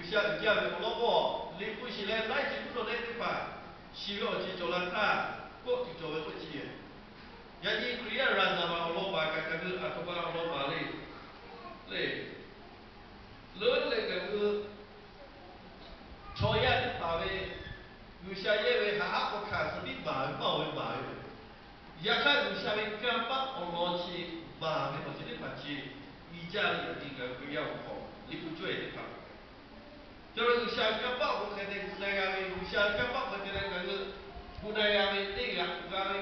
G'uiˬsha uiˍ jaˇ ve awˬ lawn k'o, liꞈ hpu shiˍ leh laiˉ ceuˬ mvuhˇ naw teˇ teˇ hpaˍ shiˍ ve awˬ ceuˬ cawˬ la htaˇ, kawˆ tuˬ cawˬ ve k'oˆ chi. Yaꞈ nyi Hkriꞈ yaˇ raˍzaˍ maˬ awˬ lawn maˬ kaꞈ ngaˬ hui aˬ htoꞈ ma awˬ lawn maˬ le. Le, leuˉ leh ngaˬ hui chaw yaˇ teˇ hpaˍ ve G'uiˬsha yehˇ ve haꞈ haˉ k'aw hkanˍ suh tiˉ baˬ ve maˇ oˬ ve baˬ ve. Yaꞈ hk'aˇ G'uiˬsha ve kanˇ paˆ awˬ lawn chi baˬ ve awˬ ceuˬ teˇ hpaˍ chi nyi jaˇ ve. Yaꞈ nyi ngaˬ hui Hkriꞈ yaˇ awˬ hk'aw liꞈ hpu cawˇ e teˇ hpaˍ cawˬ ve G'uiˬsha kanˇ paˆ awˬ hk'aw hk'e te gu na g'a ve, G'uiˬsha kanˇ paˆ hk'aw hk'e te leh ngaˬ hui gu na g'a ve, teˇ g'aꞈ g'a ve,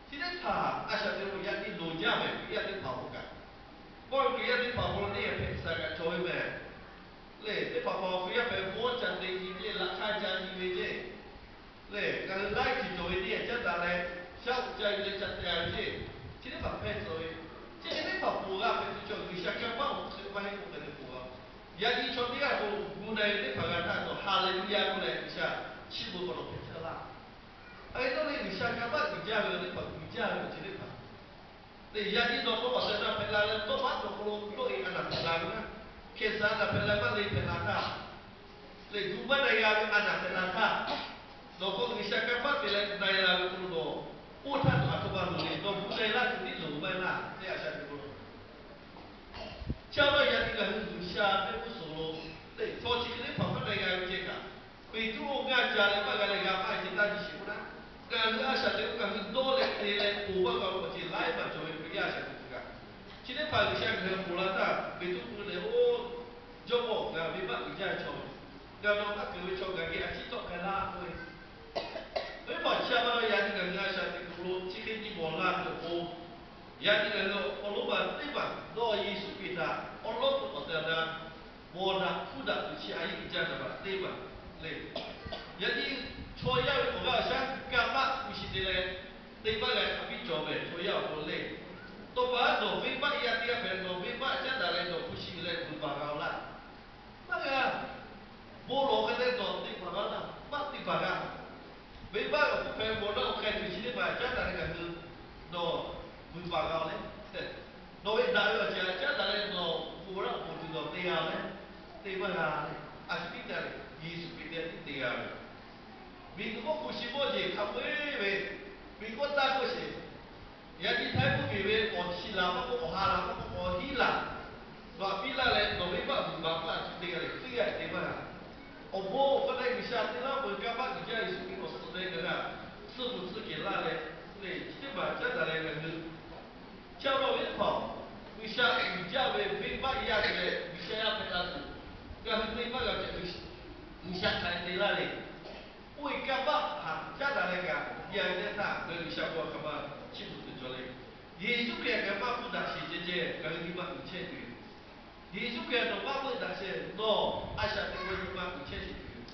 chi teˇ hpaˍ a shaꞈ teꞈ lo yaꞈ nyi loˍ jaˇ ve Hkriꞈ yaˇ teˇ hpaˍ awˬ hk'aw kaꞈ, kawˇ ve Hkriꞈ yaˇ teˇ hpaˍ awˬ hk'aw lo teˇ g'aˇ hpehꞈ saˍ kaꞈ cawˬ ve meh. Le, teˇ hpaˍ hpaˍ Hkriꞈ yaˇ hpehꞈ mawˇ ca te nyi teˇ laꞈ hk'aˇ ca nyi ve ceˇ. Le, ngaˬ hui laiˉ ceuˬ cawˬ ve teˇ g'aˇ caˉ daꞈ leh, shaˉ hoꞈ ca ve leh ca te a ve ceˇ. Chi teˇ hpaˍ hpehꞈ tcuh ve, chi teˇ hpaˍ ponˬ g'a hpehꞈ tuˬ cawˬ G'uiˬsha kanˇ paˆ awˬ hk'e maˇ heˆ k'o hk'e te ponˬ g'a. Yaꞈ nyi chaw teˇ g'aˇ k'o gu na ve teˇ hpaˍ g'a htaˇ nawˬ Haˍleˍluˇyaˇ k'oˆ leh G'uiˬsha chiˇ mvuh k'awꞈ nawˬ hpehꞈ caˇ laˇ. Hk'e te leh G'uiˬsha kanˇ paˆ uiˍ jaˇ ve teˇ hpaˍ uiˍ jaˇ ve awˬ ceuˬ teˇ hpaˍ le, yaꞈ nyi nawˬ k'o awˬ tehˬ na hpehꞈ la leh tawˇ maˉ cawˬ hk'aw lo dawˇ e a naˍ hpehꞈ la ve naˉ, hkeh suh a naˍ hpehꞈ la maˇ le hpehꞈ la htaˇ, le, gu maˇ na g'a ve a naˍ hpehꞈ la htaˇ, nawˬ k'o G'uiˬsha kanˇ paˆ te leh na e la ve k'o lo nawˬ, oˇ htaˇ nawˬ aˬ htoꞈ ma loˍ le, nawˬ gu na e laˇ tuˬ tiˉ loˍ maˇ e laˇ le a shaꞈ teꞈ k'o lo. Chi a pa yaꞈ nyi ngaˬ hui G'uiˬsha mehˆ g'uˇ suhˍ lo le, chaw chi hk'e teˇ hpaˍ maˇ na g'a ve ceh kaꞈ, Peˍtruˆ oˇ g'aˇ ca leh maˇ g'a leh g'a maˇ e ce taˇ nyi sheˍ k'o naˉ, ngaˬ hui a shaꞈ teꞈ k'o ngaˬ hui dawˇ leh te leh ponˬ maˇ g'a ve awˬ ceuˬ laiˉ maˬ cawˬ ve Hkriꞈ yaˇ a shaꞈ teꞈ k'o kaꞈ, chi teˇ hpaˍ G'uiˬsha ngaˬ hui ponˬ la htaˇ Peˍtruˆ k'oˆ leh, Oˇ, jawˇmawˇ, ngaˬ venˇbaˆ uiˍ jaˇ ve chaw, ngaˬ nawˬ maˇ keunˍ ve chaw ngaˬ geh a ciˉ tawˆ k'ai laˇ k'oˆ ve. Venˇ hpaˍ chi a pa taw yaꞈ nyi ngaˬ hui a shaꞈ teꞈ k'o lo chi hk'e nyi mawˬ la ve awˬ pon, yaꞈ nyi ngaˬ hui awˬ lonˉ ma teˇ maˬ dawˇ Yeˍsuˆ Hkriꞈ htaꞈ awˉ lawˉ peuˬ awˬ tehˬ awˬ na mawˬ daꞈ hpuˇ daꞈ tuˬ chi a yeˇ uiˍ jaˇ ve htaꞈ teˇ maˬ le. Yaꞈ nyi chaw yaˇ ve awˬ g'aˇ awˬ shaˉ kanˇ paˆ hpu shi te leh, teˇ maˇ g'a hk'a piˇ cawˬ ve chaw yaˇ awˬ pon le. Tawˇ pa nawˬ venˇbaˆ yaˇ teˇ g'aˇ hpehꞈ, nawˬ venˇbaˆ caˉ daꞈ leh nawˬ hpu shi ve leh vuiˬ baˬ g'a-oˬ laˇ. Maˇ g'a. Bon lawˬ hk'e te nawˬ te baˬ g'a laˇ, maˇ te baˬ g'a. Venˇbaˆ awˬ hpfuhˇ hpehꞈ ve bon laˇ awˬ hk'e tuˬ chi teˇ maˬ caˉ daꞈ leh ngaˬ hui nawˬ vuiˬ baˬ g'a-oˬ le. Nawˬ ve daꞈ ve awˬ ceuˬ caˉ daꞈ leh nawˬ bon laˇ awˬ bon tuˬ nawˬ te g'a-oˬ le. Te maˇ g'a le. A shu tiˉ te le, Yeˍsuˆ Hkriꞈ te tiˉ te g'a ve. Miˬguiˬ k'oˆ hpu shi mawˇ jeˬ hk'a peu-eˬ ve, miˬ k'oˆ taˇ k'oˆ sheˍ. Yaꞈ nyi htaiˇ mvuhˇmiˬ ve awˬ chi laˬ maˇ k'oˆ, awˬ ha laˬ maˇ k'oˆ, awˬ hiˉ laˬ, nawˬ aꞈ piˇ laˇ leh nawˬ venˇbaˆ vuiˬ baˬ k'oˆ a shu te g'a le, teˇ g'aˇ te maˇ g'a. Awˬ bon awˬ hk'aw leh G'uiˬsha teˇ laˇ peuˬ kanˇ paˆ uiˍ jaˇ Yeˍsuˆ Hkriꞈ awˬ suhˍ leh ngaˬ hui tsuhˇ pfuhˍ tsuhˇ kehˬ laˇ leh, le chi teˇ maˬ caˉ daꞈ leh ngaˬ hui Chi a pa ve teˇ hpaˍ, G'uiˬsha uiˍ jaˇ ve venˇbaˆ yaˇ te leh G'uiˬsha yaˇ hpehꞈ la tuˬ, ngaˬ hui te maˇ g'a ceh, G'uiˬsha hk'aˬ hk'e te laˇ le. Oˇ ve kanˇ paˆ htaꞈ caˉ daꞈ leh kaꞈ, yaꞈ nyi teˇ htaˇ ngaˬ hui G'uiˬsha bon hk'aˬ ma chiˇ mvuh tuˬ cawˬ le. Yeˍsuˆ Hkriꞈ htaꞈ kanˇ paˆ hpuˇ daꞈ sheˍ ceh ceh ngaˬ hui nyi ma uiˍ chehˇ tuˬ yoˬ. Yeˍsuˆ Hkriꞈ htaꞈ nawˬ maˇ hpuˇ daꞈ sheˍ, nawˬ a shaꞈ teꞈ k'o nyi ma uiˍ chehˇ sheˍ tuˬ yoˬ.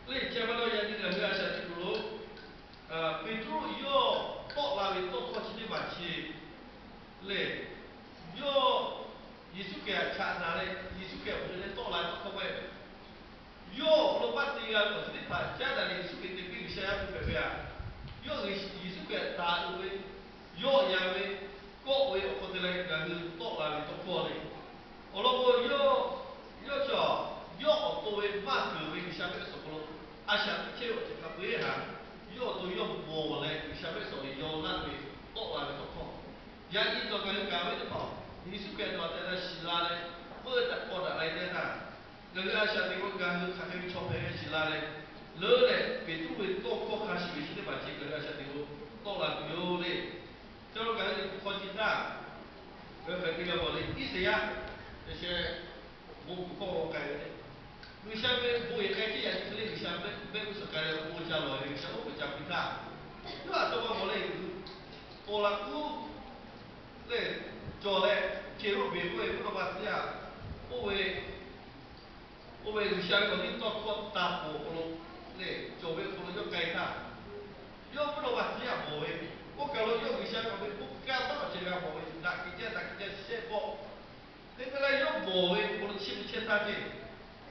Le chi a pa taw yaꞈ nyi ngaˬ hui a shaꞈ teꞈ k'o lo Peˍtruˆ yawˇ tawˆ la ve tawˇ hkawˇ chi teˇ maˬ chi lehˬ, yawˇ Yeˍsuˆ Hkriꞈ htaꞈ chaꞈ naˍ leh Yeˍsuˆ Hkriꞈ awˬ hk'e leh tawˆ la ve tawˇ hkawˇ maˇ heˆ. Yawˇ awˬ hk'aw lo maˇ te g'a ve awˬ ceuˬ teˇ hpaˍ caˉ daꞈ leh Yeˍsuˆ Hkriꞈ te piˇ G'uiˬsha yaˇ hpu hpehꞈ ve a. Yawˇ Yeˍsuˆ Hkriꞈ taˍ uiˍ ve, yawˇ yaꞈ ve, kawˆ ve awˬ hk'aw te leh ngaˬ hui tawˆ la ve tawˇ hkawˇ le. Awˬ lawn k'o, yawˇ, yawˇ chi, yawˇ awˬ to ve maˇ keunˍ ve G'uiˬsha mehˆ suhˍ hk'aw lo a shaꞈ teꞈ chehˇ ve awˬ ceuˬ hk'a peu-eˬ htaꞈ yawˇ awˬ to yawˇ mawˬ leh G'uiˬsha mehˆ suhˍ ve yaw laˇ ve tawˆ la ve tawˇ hkawˇ. Yaꞈ nyi nawˬ ngaˬ hui gaˬ ve teˇ hpaˍ, Yeˍsuˆ Hkriꞈ nawˬ htaꞈ tehꞈ la shiˍ la leh, meuˇ htaꞈ k'awꞈ daꞈ la e teˇ htaˇ, ngaˬ hui a shaꞈ teꞈ k'o ngaˬ hui hk'aˬ hk'e ve chaw hpehꞈ ve shiˍ la leh, leuˉ leh Peˍtruˆ ve tawˇ hkawˇ hk'a shuˍ ve chi teˇ hpaˍ chi ngaˬ hui a shaꞈ teꞈ k'o tawˆ la tuˬ yoˬ le. Chi a lo ngaˬ hui hpu hk'aw chi htaˇ, ngaˬ hui hpehꞈ te g'a mawˬ le, Iˉsaˍyaˆ, sheh, bon kuˬ hkawˇ k'ai ve le. G'uiˬsha ve bon yehˬ k'ai teˇ yaꞈ nyi hk'e le G'uiˬsha mehˆ g'uˇ suhˍ k'ai leh bon ca lawˬ ve G'uiˬsha oˉ k'oˍ ca piˇ htaˇ, yawˇ a taw maˇ mawˬ le, awˬ laꞈ k'uˉ lehˬ cawˬ leh, Keˍruˆ beˬ k'oˆ ve mvuhˇ naw ma tcuhˉ yaˇ, oˇ ve, oˇ ve G'uiˬsha ve awˬ liˇ tawˇ hkawˇ taˍ pawˍ awˬ hk'aw lo lehˬ, cawˬ ve awˬ hk'aw lo yawˇ k'ai htaˇ, yawˇ mvuhˇ naw ma tcuhˉ yaˇ mawˬ ve, oˇ kaˬ lo yawˇ G'uiˬsha ve awˬ ve k'oˆ kaˇ taˉ awˬ ceuˬ g'a mawˬ ve, daꞈ kehˬ jaˇ daꞈ kehˬ jaˇ shehˆ pawˆ Hk'e te leh yawˇ mawˬ ve awˬ hk'aw lo chiˇ mvuh chehˇ htaˇ ceˇ,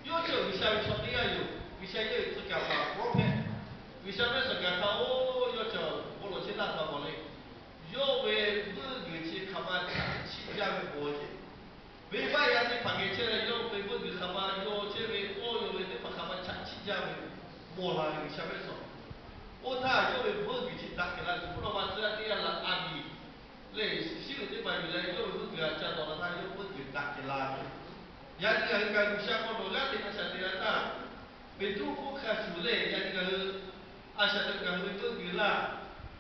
yawˇ chi G'uiˬsha ve chaw teˇ g'aˇ yoˬ. G'uiˬsha yawˇ ve tcuh kaˍ paˍ prophet, G'uiˬsha mehˆ suhˍ gaˬ htaˇ oˇ yawˇ chi bon lawˬ chehˇ htaˇ htaꞈ mawˬ le. Yawˇ ve mvuhˇ g'uiˬ chi hk'aˬ ma htaꞈ chiˇ jaˇ ve mawˬ ve ceˇ. Venˇbaˆ yaˇ teˇ hpaˍ geh chehˇ leh yawˇ ve mvuhˇ g'uiˬ hk'aˬ ma yaw chehˇ ve, awˇ yaw ve mawˬ la ve G'uiˬsha mehˆ suhˍ. Oˇ htaˇ yawˇ ve meuˇ g'uiˬ chi daꞈ kehˬ la tuˬ, mvuhˇ naw ma tcuh yaˇ teˇ g'aˇ la a miˍ lehˬ, shiˉ uiˍ teˇ maˬ yuˬ leh yawˇ ve meuˇ g'uiˬ a ca dawˬ la htaˇ yawˇ meuˇ g'uiˬ daꞈ kehˬ la ve. Yaꞈ nyi ngaˬ hui kaꞈ G'uiˬsha hk'aw nawˬ g'aˇ hteꞈ a shaꞈ teꞈ la htaˇ, Peˍtruˆ hk'oˆ hk'a shuˍ lehˬ, yaꞈ nyi ngaˬ hui a shaꞈ teꞈ ngaˬ hui ve meuˇ g'uiˬ laˇ,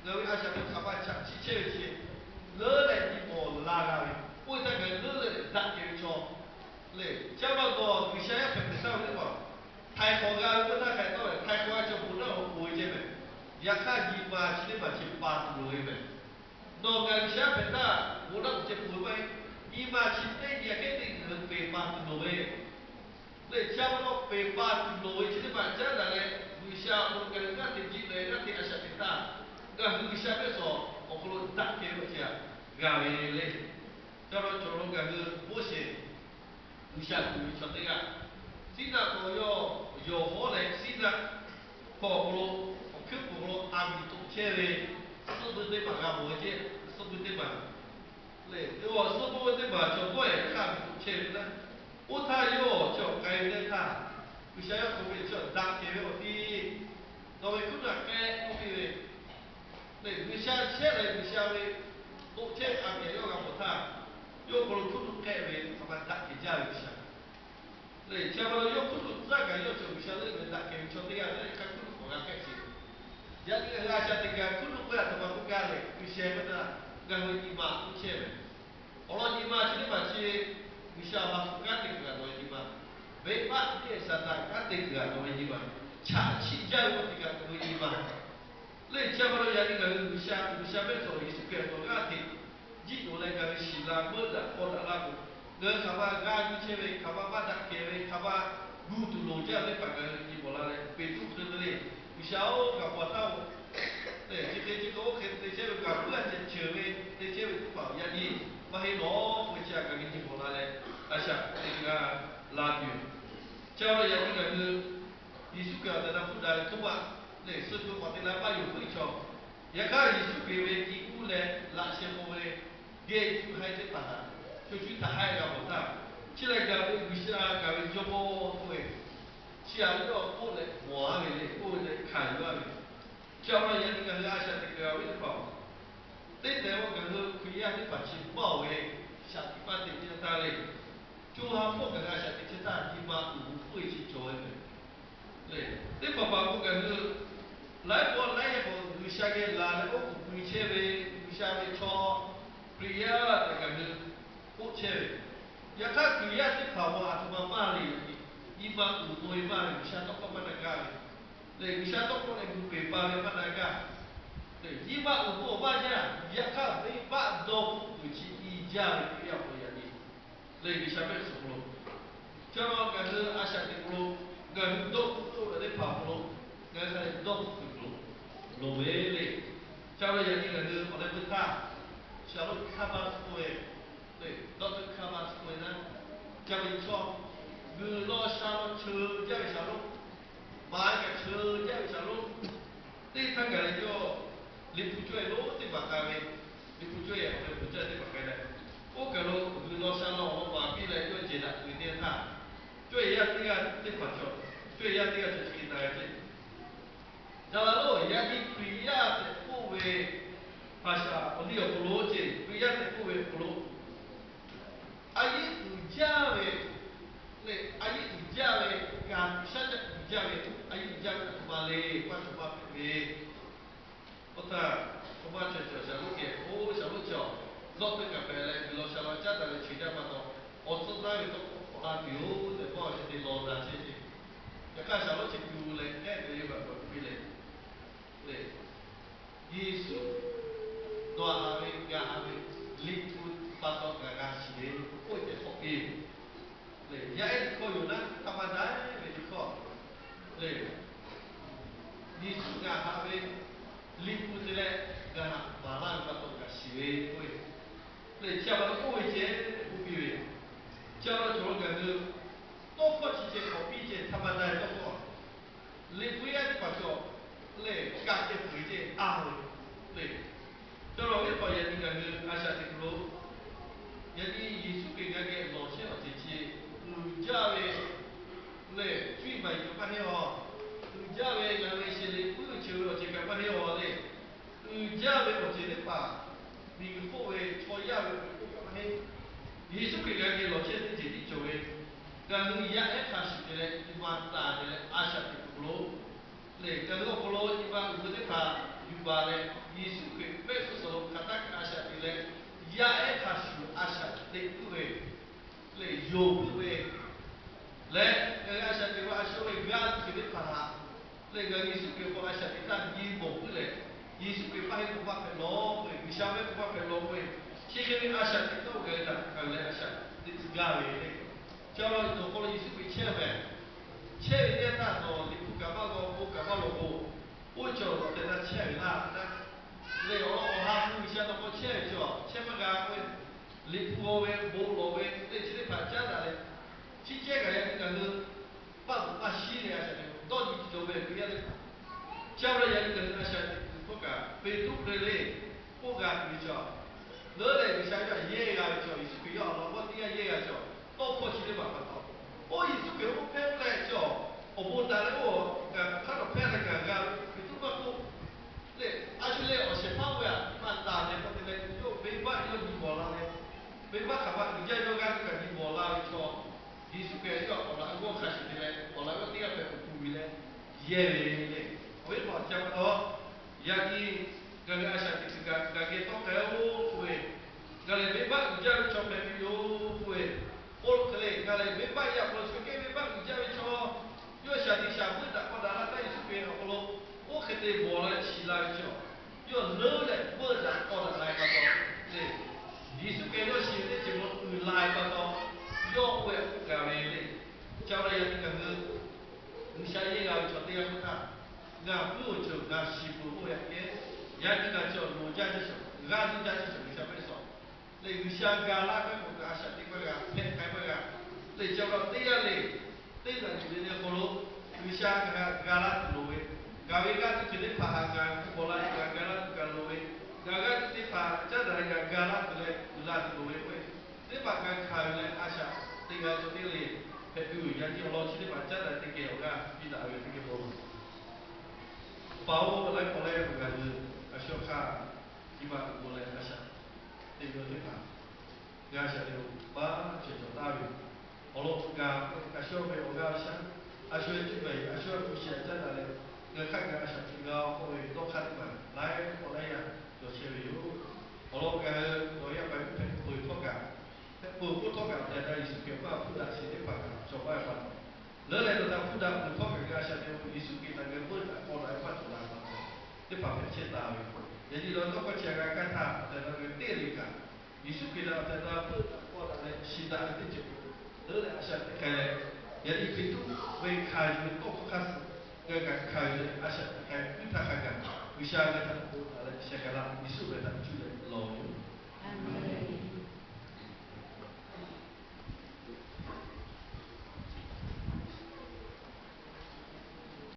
ngaˬ hui ve a shaꞈ teꞈ hk'aˬ ma chaꞈ chiˆ chehˇ ve chi leuˉ leh nyi mawˬ la g'a ve, oˇ ve htaˇ ngaˬ hui leuˉ leh daꞈ kehˬ ve chaw lehˬ, chi pa taw G'uiˬsha yaˇ hpehꞈ hpehꞈ htaˇ ve teˇ hpaˍ htaiˍ hk'awꞈ g'a ve k'oˆ htaˇ hk'a taw lehˬ, htaiˍ hk'awꞈ g'a chaw bon naˆ hoꞈ k'oˍ ve ceh mehˍ. Yaꞈ hk'aˇ nyi ma chi teˇ hpaˍ chi pa tuˬ loˍ ve mehˍ. Nawˬ ngaˬ G'uiˬsha yaˇ hpehꞈ htaˇ, bon naˆ hoꞈ ceh k'oˍ ve maˇ heˆ. Nyi ma chi teˇ nyi aꞈ kehˉ teˇ nyi ngaˬ hui peˬ pa tuˬ loˍ ve lehˬ, chi pa taw peˬ pa tuˬ loˍ ve chi teˇ hpaˍ caˉ daꞈ leh, G'uiˬsha awˬ hk'aw lo ngaˬ hui g'aˇ hteꞈ jiˆ leh g'aˇ hteꞈ a shaꞈ teꞈ htaˇ, ngaˬ hui G'uiˬsha mehˆ suhˍ awˬ hk'aw lo daꞈ kehˬ ve awˬ ceuˬ g'a ve le. Chi pa taw cawˬ lo ngaˬ hui Moˉseˍ G'uiˬsha kuˬ ve chaw teˇ g'aˇ, Siˉnaˆ k'o yawˇ yawˬ hawˉ leh Siˉnaˆ hk'aw awˬ hk'aw lo, awˬ hkuiˉ puˍ awˬ hk'aw lo a miˍ toꞈ chehˇ ve suhˆ beuˆ teˇ hpaˍ g'a mawˬ ve ceh, suhˆ beuˆ teˇ hpaˍ lehˬ, yawˇ suhˆ beuˆ teˇ hpaˍ chaw dawˇ ehˍ hk'aˇ a miˍ toꞈ chehˇ ve naˆ. Oˇ htaˇ yawˇ chi awˬ k'ai ve teˇ htaˇ, G'uiˬsha yawˇ hk'aw ve chi awˬ daꞈ kehˬ ve awˬ tiˉ, nawˬ ve hkuiˉ naˆ k'ehˆ k'oˆ piˇ ve lehˬ, G'uiˬsha chehˇ leh G'uiˬsha ve toꞈ chehˇ ve a miˍ yawˇ g'a mawˬ htaˇ, yawˇ hk'aw lo hkuiˉ naˆ k'ehˆ ve hk'aˬ ma daꞈ kehˬ jaˇ ve G'uiˬsha lehˬ, chi pa taw yawˇ hkuiˉ naˆ tcuhˉ kaꞈ yawˇ cawˬ G'uiˬsha leuˆ ve daꞈ kehˬ ve chaw teˇ g'aˇ lehˬ, hk'aˬ hkuiˉ naˆ k'awꞈ g'a k'ehˆ sheˍ. Yaꞈ nyi ngaˬ hui a shaꞈ teꞈ kaꞈ hkuiˉ naˆ k'oˆ ve a htoꞈ ma k'oˆ gaˇ lehˬ, G'uiˬsha hk'e htaˇ ngaˬ hui nyi ma k'oˆ chehˇ ve awˬ lawn nyi ma chi teˇ hpaˍ chi G'uiˬsha awˬ ha hpu kanˉ te kuiˬ g'a dawˬ ve nyi ma, venˇbaˆ tiˉ Saˍtanˍ kanˉ te kuiˬ g'a dawˬ ve nyi ma, chaꞈ chiˆ jaˇ ve awˬ teꞈ kaꞈ ngaˬ hui nyi ma lehˬ, chi pa taw yaꞈ nyi ngaˬ hui G'uiˬsha, G'uiˬsha mehˆ suhˍ Yeˍsuˆ Hkriꞈ awˬ g'aˇ hteꞈ jiˆ loˍ leh ngaˬ hui shiˍ la meuˆ daꞈ hk'aw daꞈ la k'o, ngaˬ hui hk'aˬ ma g'a nyi chehˇ ve, hk'aˬ ma maˇ daꞈ kehˬ ve, hk'aˬ ma gu tuˬ loˍ jaˇ ve teˇ hpaˍ ngaˬ hui nyi mawˬ la leh, Peˍtruˆ hk'e te le, G'uiˬsha-oˬ, ngaˬ paw htaˇ-oˬ, chi hk'e chi hk'e oˇ hk'e te chehˇ ve kaꞈ, puiˉ a ceh ceuˬ ve te chehˇ ve teˇ hpaˍ yaꞈ nyi maˇ heˆ lawˬ k'oˆ ve chi a kaꞈ ngaˬ hui nyi mawˬ la leh, a shaꞈ teꞈ g'a la tuˬ yoˬ. Chi pa taw yaꞈ nyi ngaˬ hui Yeˍsuˆ Hkriꞈ awˬ tehˬ na hpuˇ daꞈ ve Htoˇbaˆ lehˬ, suh tuˬ k'awꞈ te la maˇ yonˍ puiˉ chaw. Yaꞈ hk'aˇ Yeˍsuˆ Hkriꞈ ve tiꞈ uˉ leh laꞈ sheh k'oˆ ve geh cuˇ haiˉ teˇ hpaˍ htaꞈ co cuˇ htaꞈ haiˉ g'a mawˬ htaˇ, chi leh gaˬ ve G'uiˬsha gaˬ ve jawˇmawˇ k'oˆ ve, chi aꞈ yawˇ k'oˆ leh mawˬ a ve le, k'oˆ ve leh hkanˍ yuˬ a ve. Chi pa taw yaꞈ nyi ngaˬ hui a shaꞈ teꞈ kuiˬ a viˉ teˇ hpaˍ-oˬ, teˇ tehˬ awˬ ngaˬ hui Hkriꞈ yaˇ teˇ hpaˍ chi maˇ oˬ ve shaꞈ tiꞈ maˇ te teˇ yanˇ htaˇ le, co ha hpawˇ ngaˬ hui a shaꞈ teꞈ chehˇ htaˇ nyi ma uiˍ gu hpfuhˇ e chi cawˬ ve mehˍ. Lehˬ, teˇ hpaˍ hpaˍ k'o ngaˬ hui laiˉ pawˆ laiˉ yaˇ k'o G'uiˬsha geh laˬ leh oˉ k'oˍ pui chehˇ ve, G'uiˬsha ve chaw Hkriꞈ yaˇ tehꞈ ngaˬ hui k'oˆ chehˇ ve. Yaꞈ hk'aˇ Hkriꞈ yaˇ teˇ hpaˍ a htoꞈ ma maˇ le, nyi ma uiˍ to e maˇ ve, G'uiˬsha tawˇ hkawˇ maˇ na gaˇ ve lehˬ, G'uiˬsha tawˇ hkawˇ leh gu peˬ pa ve maˇ na gaˇ lehˬ, nyi ma uiˍ to maˇ jaˇ. Yaꞈ hk'aˇ venˇbaˆ dawˇ hpfuhˆ kuiˬ chi i jaˇ ve Hkriꞈ yaˇ awˬ hk'aw lo yaꞈ nyi lehˬ, G'uiˬsha mehˆ suhˍ hk'aw lo, chi pa taw ngaˬ hui a shaꞈ teꞈ hk'aw lo, ngaˬ hui dawˇ hpfuhˆ k'oˆ ve teˇ hpaˍ awˬ hk'aw lo, ngaˬ hui hk'a lehˬ dawˇ hpfuhˆ kuiˬ lo loˍ ve le. Chi pa taw yaꞈ nyi ngaˬ hui awˬ leh peu htaˇ, shaˍlonˍ Hkaˇbaˆ k'oˆ ve, lehˬ, dawˇ hpfuhˆ Hkaˇbaˆ k'oˆ ve naˆ, ca ve chaw, g'uiˬ law sha law cheu jaˇ ve shaˍlonˍ, maˍ kaꞈ cheu jaˇ ve shaˍlonˍ, teˇ htaˇ gaˬ leh yawˇ liꞈ hpu cawˇ e lonˉ teˇ hpaˍ k'ai ve, liꞈ hpu cawˇ e awˬ hk'aw lo bvuhˬ jaˇ teˇ hpaˍ k'ai leh, oˇ kaˬ lo g'uiˬ law sha law awˬ lawn paˍ piˇ leh yawˇ jehˬ daꞈ tuˬ ve teˇ htaˇ, cawˇ e yaˇ teˇ g'aˇ teˇ hpaˍ cawˬ, cawˇ e yaˇ teˇ g'aˇ cawˬ chi hk'e na ve ceh, Caˇ la loˬ, yaꞈ nyi Hkriꞈ yaˇ tehꞈ k'oˆ ve hpaˍ shaˍ awˬ liˇ awˬ hk'aw lo ceˇ, Hkriꞈ yaˇ tehꞈ k'oˆ ve awˬ hk'aw lo, a yiˉ uiˍ jaˇ ve, lehˬ a yiˉ uiˍ jaˇ ve, g'a shaˉ caˆ uiˍ jaˇ ve, a yiˉ uiˍ jaˇ ve a htoꞈ ma le, maˇ cawˬ maˇ hpehꞈ ve. Oˇ htaˇ, hk'aw maˇ cawˬ cawˬ shaˍlonˍ geh, oˇ shaˍlonˍ cawˬ, dawˇ hpfuhˆ kaꞈ pehˍ leh g'uiˬ law sha law caˉ daꞈ leh chi jaˇ pa taw, awˬ tcuhˇ taˍ ve tawˇ hkawˇ k'awꞈ la tuˬ yoˬ tehꞈ maˇ awˬ hk'e te law na chehˇ ceˇ. Yaꞈ hk'aˇ shaˍlonˍ chi tuˬ leh k'ehˆ ve yoˬ kaꞈ k'awꞈ tuˬ piˇ leh, lehˬ, Yeˍsuˆ, nawˬ haꞈ ve, ngaˬ haꞈ ve, Liꞈ hpu pa taw ngaˬ g'a shiˍ ve k'oˆ ve tehꞈ k'awꞈ piˇ ve. Lehˬ, yaˇ ehˉ teˇ hkawˇ yoˬ naˆ, hk'a ma daꞈ ve teˇ hkawˇ. Lehˬ, Yeˍsuˆ ngaˬ haꞈ ve Liꞈ hpu te leh, ngaˬ haꞈ maˍ laˇ ve pa taw ngaˬ shiˍ ve k'oˆ ve. Lehˬ, chi a pa taw k'oˆ ve ceh k'oˆ piˇ ve yoˬ. Chi a pa taw cawˬ lo ngaˬ hui tawˇ hkawˇ chi ceh k'awꞈ piˇ ceh hk'a ma daꞈ ve tawˇ hkawˇ. Liꞈ hpu yaˇ teˇ hpaˍ cawˬ lehˬ, kaꞈ ceh peuˬ ceh a ve lehˬ, cawˬ lo ve hk'aw yaꞈ nyi ngaˬ hui a shaꞈ teꞈ hk'aw lo, yaꞈ nyi Yeˍsuˆ Hkriꞈ ngaˬ geh lawˬ chehˇ awˬ ceuˬ chi uiˍ jaˇ ve lehˬ, cuˇ yiˍ maˍ yiˍ cawˬ maˇ heˆ a. Uiˍ jaˇ ve ngaˬ hui sheˍ liꞈ puiˉ ve ceuˬ ve awˬ ceuˬ kaꞈ maˇ heˆ-oˬ le. Uiˍ jaˇ ve awˬ ceuˬ teˇ hpaˍ, miˬguiˬ hk'oˆ ve chaw yaˇ ve awˬ ceuˬ kaꞈ maˇ heˆ. Yeˍsuˆ Hkriꞈ g'a geh lawˬ chehˇ teˇ ceuˬ tiˉ cawˬ ve, ngaˬ hui yaˇ ehˉ hk'a shuˍ te leh nyi ma taˍ te leh a shaꞈ teꞈ awˬ hk'aw lo lehˬ, ngaˬ hui awˬ hk'aw lo nyi ma uiˍ ve teˇ hpaˍ yuˬ baˬ leh, Yeˍsuˆ Hkriꞈ pehˆ suhˉ suhˍ lo hk'aˬ htaˇ kaꞈ a shaꞈ teꞈ leh, yaˇ ehˉ hk'a shuˍ a shaꞈ teꞈ puiˉ ve lehˬ, yonˍ puiˉ ve leh, ngaˬ hui a shaꞈ teꞈ ve a shu ve g'a tuˬ teˇ hpaˍ htaꞈ lehˬ, ngaˬ hui Yeˍsuˆ Hkriꞈ k'o a shaꞈ teꞈ htaˇ nyi mawˬ puiˉ leh, Yeˍsuˆ Hkriꞈ maˇ heˆ k'o maˇ hpehꞈ law k'oˆ ve, G'uiˬsha maˇ heˆ k'o maˇ hpehꞈ law k'oˆ ve, chi hk'e ve a shaꞈ teꞈ tawˆ gaˬ ve htaꞈ ngaˬ hui leh a shaꞈ teꞈ tcuh gaˇ ve le. Chi awˬ lawn awˬ hk'aw lo Yeˍsuˆ Hkriꞈ chehˇ mehˍ. Chehˇ ve teˇ yanˇ htaˇ nawˬ liꞈ hpu kaꞈ maˇ g'aw, bon kaꞈ maˇ lawˬ k'o, oˇ cawˬ lawˬ tehꞈ taˇ chehˇ ve laˇ. Lehˬ, awˬ lawn awˬ ha hpu G'uiˬsha tawˇ hkawˇ chehˇ ve cawˬ, chehˇ maˇ g'a k'oˆ ve, liꞈ hpu g'aw ve, bon lawˬ ve, lehˬ chi teˇ hpaˍ caˉ daꞈ leh, chi cehˇ kaꞈ yaꞈ nyi ngaˬ hui maˇ bvuhꞈ maˇ shiˉ leh a shaꞈ teꞈ dawˇ nyi cawˬ ve Hkriꞈ yaˇ teˇ hpaˍ. Chi awˬ lawn yaꞈ nyi ngaˬ hui a shaꞈ teꞈ kuiˬ hkawˇ kaꞈ Peˍtruˆ hk'e le k'oˆ g'a tuˬ ve cawˬ. Leuˉ leh G'uiˬsha yawˇ htaꞈ yehˇ g'a ve cawˬ, Yeˍsuˆ Hkriꞈ yawˇ awˬ laꞈ g'awˇ teˇ g'aˇ yehˇ g'a cawˬ, tawˇ hkawˇ chi teˇ hpaˍ pa taw, oˇ Yeˍsuˆ Hkriꞈ oˇ hpehˇ k'oˆ leh cawˬ, awˬ bon daꞈ leh oˇ kaꞈ hk'aˇ tawˬ hpehˇ leh kaꞈ g'a ve Peˍtruˆ maˇ k'oˆ lehˬ, a shu leh awˬ shehˍ hpaˇ oˇ ve htaꞈ nyi ma taˍ leh k'awꞈ te leh, yawˇ venˇbaˆ yawˇ nyi bawˬ la leh, venˇbaˆ hk'aˬ ma uiˍ jaˇ yawˇ g'aˇ kaꞈ nyi bawˬ la ve cawˬ. Yeˍsuˆ Hkriꞈ yawˇ awˬ laꞈ g'awˇ hk'a shuˍ te leh, awˬ laꞈ g'awˇ teˇ g'aˇ hpehꞈ kuˬ kuˬ ve leh yehˇ ve le. Awˬ viˉ awˬ nyi pa taw, yaꞈ nyi ngaˬ hui a shaꞈ teꞈ kuiˬ kaꞈ ngaˬ geh tawˆ k'ai-oˬ k'oˆ ve, ngaˬ lehˬ venˇbaˆ uiˍ jaˇ ve chaw hpehꞈ ve yoˬ k'oˆ ve, Pawˇluꞈ hk'e le, ngaˬ lehˬ venˇbaˆ yaꞈ k'aw shu kehˉ venˇbaˆ uiˍ jaˇ ve chaw, yawˇ shaˍ tiꞈ shaˍ veuˆ daꞈ k'aw daꞈ la htaˇ Yeˍsuˆ Hkriꞈ awˬ hk'aw lo oˇ hk'e te bawˬ la leh shiˍ la ve cawˬ. Yawˇ leuˉ leh veuˆ daꞈ k'aw daꞈ la ve pa taw le, Yeˍsuˆ Hkriꞈ yawˇ shiˍ ve teˇ ceuˬ lo uiˍ la ve pa taw, yawˇ oˇ ve htaꞈ k'oˆ gaˬ ve le. Chi awˬ lawn yaꞈ nyi ngaˬ hui G'uiˬsha yehˇ g'a ve chaw teˇ g'aˇ htaˇ, ngaˬ puiˉ awˬ ceuˬ ngaˬ shiˍ peuˬ k'oˆ ve aꞈ kehˉ, yaꞈ nyi ngaˬ cawˬ loˍ jaˇ chehˇ shawˍ, g'aˇ nuˇ jaˇ chehˇ shawˍ G'uiˬsha maˇ g'a laˇ k'oˆ k'o, a shaꞈ teꞈ maˇ g'a, hpehꞈ k'ai maˇ g'a. Lehˬ, chi awˬ lawn teˇ g'aˇ le, teˇ naꞈ yuˬ ve le hk'aw lo G'uiˬsha ngaˬ htaꞈ g'a laˇ tuˬ loˍ ve, ngaˬ ve g'aˇ nuˇ ceuˬ teˇ hpaˍ htaꞈ ngaˬ gu bawˬ la leh ngaˬ g'a laˇ tuˬ kaꞈ loˍ ve, ngaˬ g'aˇ nuˇ teˇ hpaˍ caˉ daꞈ leh ngaˬ g'a laˇ tuˬ leh uiˍ la tuˬ loˍ ve k'oˆ ve, teˇ hpaˍ g'a hkanˍ ve leh a shaꞈ teꞈ g'a ve chaw teˇ g'aˇ le hpehꞈ tuˬ, yaꞈ nyi awˬ lawn chi teˇ hpaˍ caˉ daꞈ teˇ geh awˬ g'aˇ piˇ daꞈ ve teˇ geh bon Awˬ pa-oˬ, laiˉ pawˆ laiˉ yaˇ ngaˬ hui a shu hk'aˇ nyi ma uiˍ la leh a shaꞈ teꞈ ve teˇ hpaˍ g'a shaꞈ teꞈ-oˬ, maˇ cawˬ cawˬ taˍ ve awˬ lawn g'a, a shu ve awˬ g'aˇ shaˉ, a shu ve cuˇ ve, a shu ve hpu shi caˉ daꞈ leh, ngaˬ hk'aˇ g'a a shaꞈ teꞈ g'a k'oˆ ve dawˇ hk'aˇ teˇ hpaˍ laiˉ pawˆ laiˉ yaˇ cawˬ chehˇ ve yoˬ. Awˬ lawn ngaˬ hui nawˬ yaˇ paˍ yaˇ hpehꞈ peuˬ htawˇ kaꞈ, hpehꞈ peuˬ k'oˆ htawˇ kaꞈ, awˬ tehˬ htaˇ Yeˍsuˆ Hkriꞈ maˇ hpuˇ daꞈ sheˍ teˇ hpaˍ kaꞈ cawˬ maˇ ve pa taw, leuˉ leh nawˬ htaꞈ hpuˇ daꞈ peuˬ htawˇ kaꞈ g'a a shaꞈ teꞈ-oˬ. Yeˍsuˆ Hkriꞈ htaꞈ ngaˬ hui veuˆ daꞈ k'aw daꞈ ve maˇ cawˬ la pa taw, teˇ hpaˍ hpehꞈ chehˇ taˍ ve. Yaꞈ nyi nawˬ tawˇ hkawˇ chi g'a kaˇ htaˇ, awˬ tehˬ htaˇ ngaˬ hui teˇ g'aˇ le kaꞈ, Yeˍsuˆ Hkriꞈ htaꞈ awˬ tehˬ htaˇ veuˆ daꞈ k'aw daꞈ leh shiˍ daꞈ ve teˇ ceuˬ leuˉ leh a shaꞈ teꞈ k'ai leh, yaꞈ nyi Peˍtruˆ ve hkanˍ yuˬ ve tawˇ hkawˇ hk'aˇ suh ngaˬ hui kaꞈ hkanˍ yuˬ leh a shaꞈ teꞈ k'ai puiˉ htaˇ hk'a gaˬ, G'uiˬsha g'a htaꞈ k'oˆ taˍ leh sheh k'ai laˇ, Yeˍsuˆ ve htaꞈ cuˇ leh lawˬ ve yoˬ.